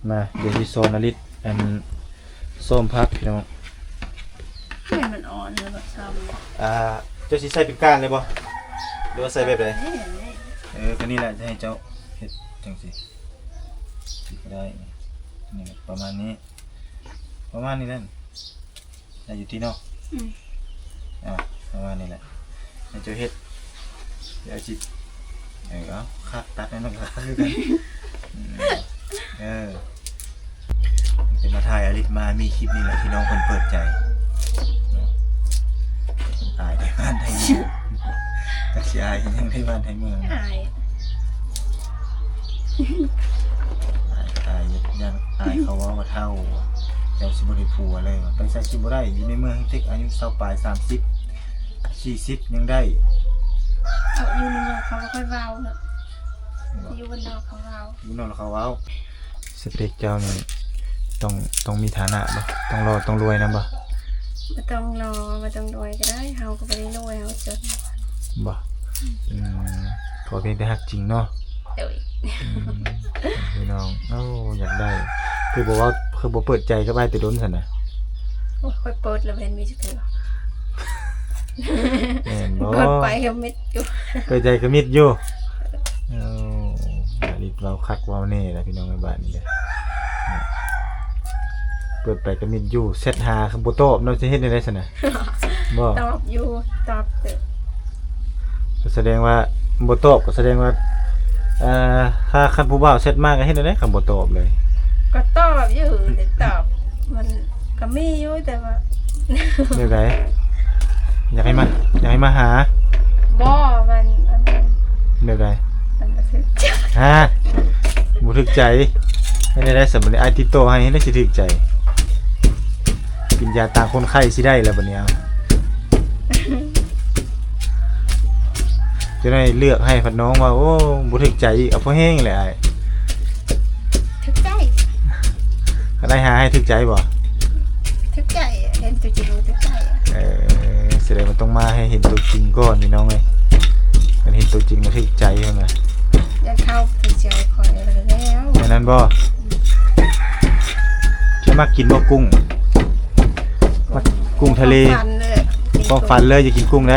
ມາ ດຽວຊິສອນອາລິດ ອັນ ຊອມຜັກພີ່ນ້ອງ. ໃຫ້ມັນອ່ອນແລ້ວກໍຊຳ. ອ່າ ເຈົ້າຊິໃສ່ເປັນກ້ານເລີຍບໍ່ ຫຼືວ່າໃສ່ແບບໃດ? ເອີ ກໍນີ້ແຫຼະ ຈະໃຫ້ເຈົ້າເຮັດຈັ່ງຊີ້ ຊິກໍໄດ້. ນີ້ ປະມານນີ້ ປະມານນີ້ແຫຼະ ໄດ້ຢູ່ຕິເນາະ. ອືມ ອ່າ ປະມານນີ້ແຫຼະ ໃຫ້ເຈົ້າເຮັດ ດຽວຊິ ເອີ ເອົາ ຄັກ ຕັດໃຫ້ມັນຄັກຄືກັນ. ອືມ ເອີ ຈະມາຖ່າຍອາລິດມາມີຄລິບນີ້ແຫຼະ ພີ່ນ້ອງເພິ່ນເປີດໃຈເນາະ. ອາຍໄທບ້ານໄທເມືອງ ຈັກຊິອາຍຫຍັງໄທບ້ານໄທເມືອງ ອາຍ ອາຍ ອາຍ ຢ້ານອາຍເຂົາເວົ້າວ່າເຖົ້າ ເຈົ້າຊິບໍ່ໄດ້ຜົວເລີຍ ວ່າໄປໃສຊິບໍ່ໄດ້ ຢູ່ໃນເມືອງເຕັກອາຍຸຊາວປາຍ ສາມສິບ ສີ່ສິບ ຍັງໄດ້. ເອົາ ຢູ່ໃນເມືອງເຂົາບໍ່ຄ່ອຍເວົ້າເນາະ ຢູ່ບ້ານນອກເຂົາເວົ້າ ຢູ່ນອກເຂົາເວົ້າ. ສະເປັກເຈົ້ານີ້ຕ້ອງ ຕ້ອງມີຖານະບໍ່? ຕ້ອງຫຼໍ່ຕ້ອງລວຍນຳບໍ່? ບໍ່ຕ້ອງຫຼໍ່ ບໍ່ຕ້ອງລວຍກໍໄດ້ ເຮົາກໍບໍ່ໄດ້ລວຍ ເຮົາຈົນ. ບໍ່? ອືມ ຂໍພຽງແຕ່ຮັກຈິງເນາະ. ໂດຍ ອືມ ພີ່ນ້ອງ ໂອ້ ຢາກໄດ້ ຄືບໍ່ເວົ້າ ຄືບໍ່ເປີດໃຈກັບອ້າຍແຕ່ດົນຊັ້ນນະ? ໂອ້ຍ ຂ້ອຍເປີດແລ້ວ ເຫັນມີຈັກເທື່ອ. ແມ່ນບໍ່? ເປີດໄປກໍມິດຢູ່ ເປີດໃຈກໍມິດຢູ່. ໂອ້ ອາລິດເວົ້າຄັກເວົ້າແນ່ລະ ພີ່ນ້ອງເອີຍ ບາດນີ້ເດ້. ເປີດໄປກໍມິດຢູ່ ແຊັດຫາກໍບໍ່ຕອບເນາະ ຊິເຮັດແນວໃດຊັ້ນນະ? ບໍ່? ຕອບຢູ່ ຕອບເຕີບ. ກໍສະແດງວ່າບໍ່ຕອບ ກໍສະແດງວ່າ ເອີ ຖ້າຄັນຜູ້ບ່າວແຊັດມາກໍເຮັດແນວໃດ ຄັນບໍ່ຕອບເລີຍ? ກໍຕອບຢູ່ ແຕ່ຕອບ ມັນກໍມີຢູ່ ແຕ່ວ່າ ແນວໃດ? ຢາກໃຫ້ມາ ຢາກໃຫ້ມາຫາ? ບໍ່ ມັນ ອັນນັ້ນ ແນວໃດ? ມັນບໍ່ຖືກໃຈ. ຮະ? ບໍ່ຖືກໃຈ? ເຮັດແນວໃດຊັ້ນ ບັດນີ້ອ້າຍຕິດຕໍ່ໃຫ້ ເຮັດໃດຊິຖືກໃຈ? ກິນຢາຕ່າງຄົນໄຂ້ຊິໄດ້ແລ້ວບັດນີ້ ເອົາ. ຈະໄດ້ເລືອກໃຫ້ພັດນ້ອງວ່າ ໂອ້ ບໍ່ຖືກໃຈອີກ ເອົາພໍແຮງແຫຼະອ້າຍ. ຖືກໃຈ. ຄັນອ້າຍຫາໃຫ້ຖືກໃຈບໍ່? ຖືກໃຈ ເຫັນຕົວຈິງຖືກໃຈ. ເອີ ສະແດງວ່າຕ້ອງມາໃຫ້ເຫັນຕົວຈິງກ່ອນ ພີ່ນ້ອງເອີຍ. ຄັນເຫັນຕົວຈິງແລ້ວຖືກໃຈພຸ້ນນະ. ຢ່າເຂົ້າໄປເຈີຂ້ອຍແລ້ວ ແມ່ນນັ້ນບໍ່? ເຈົ້າມັກກິນບໍ່ກຸ້ງ? ມັກກຸ້ງທະເລ. ຄວາມຝັນເລີຍ ຄວາມຝັນເລີຍ ຢາກກິນກຸ້ງໃດ?